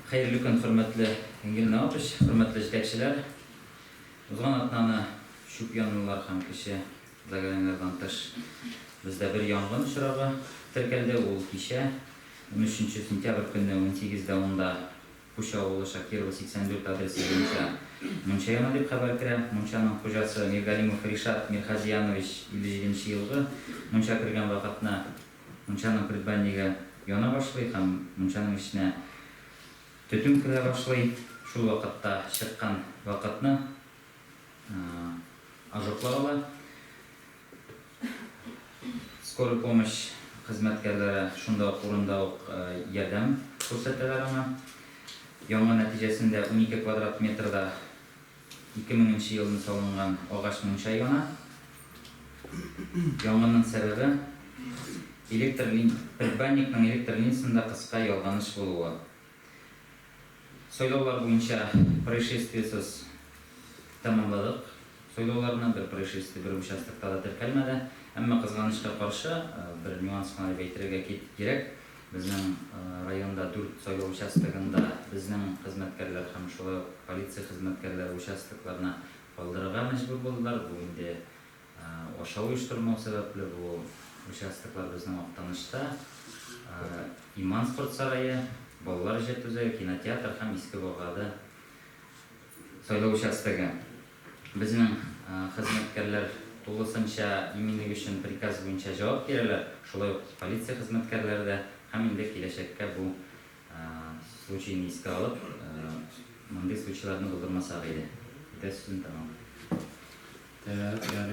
Хәерле көн, хөрмәтле Энгель Наупович, хөрмәтле җитәкчеләр. Узган атнаны чүп янулар һәм кече загораниеләрдән тыш бездә бер янгын очрагы теркәлде. Ул кичә, 13 сентябрь көнне 18:10 да Пучы авылы Шакирова 84 адресы буенча мунча яна дип хәбәр керә. Мунчаның хуҗасы Миргалимов Ришат Мирхазиянович 57 нче елгы. Мунча кергән вакытны мунчаның предбаннигы яна башлый һәм мунчаның эченә төтен керә башлый. Шул вакытта чыккан вакытны ожоглар ала. Скорый помощь хезмәткәрләре шунда ук урында ук ярдәм күрсәтәләр аңа. Янгын нәтиҗәсендә 12 квадрат метрда 2000 нче елны салынган агач мунча яна. Янгынның сәбәбе, электр предбанникның электр линиясендә кыска ялганыш булуы. Сайлаулар буенча происшествиесез тәмамладык сайлауларны, бер происшествие бер участокта да теркәлмәде. Әмма, кызганычка каршы, бер нюанс кына дип әйтергә кирәк, безнең районда дүрт сайлау участогында безнең хезмәткәрләр һәм шулай ук полиция хезмәткәрләре участокларны калдырырга мәҗбүр булдылар. Бу инде Ашау оештырмау сәбәпле, бу участоклар безнең Актанышта, Иман спорт сарае, Балалар иҗат үзәге, кинотеатр һәм Иске Богады сайлау участогы. Безнең хезмәткәрләр тулысынча иминлек өчен приказ буенча җавап бирәләр, шулай ук полиция хезмәткәрләре дә һәм инде киләчәккә бу случайны искә алып, мондый случайларны булдырмасак иде. Дә сүзем тәмам. Так, ярый.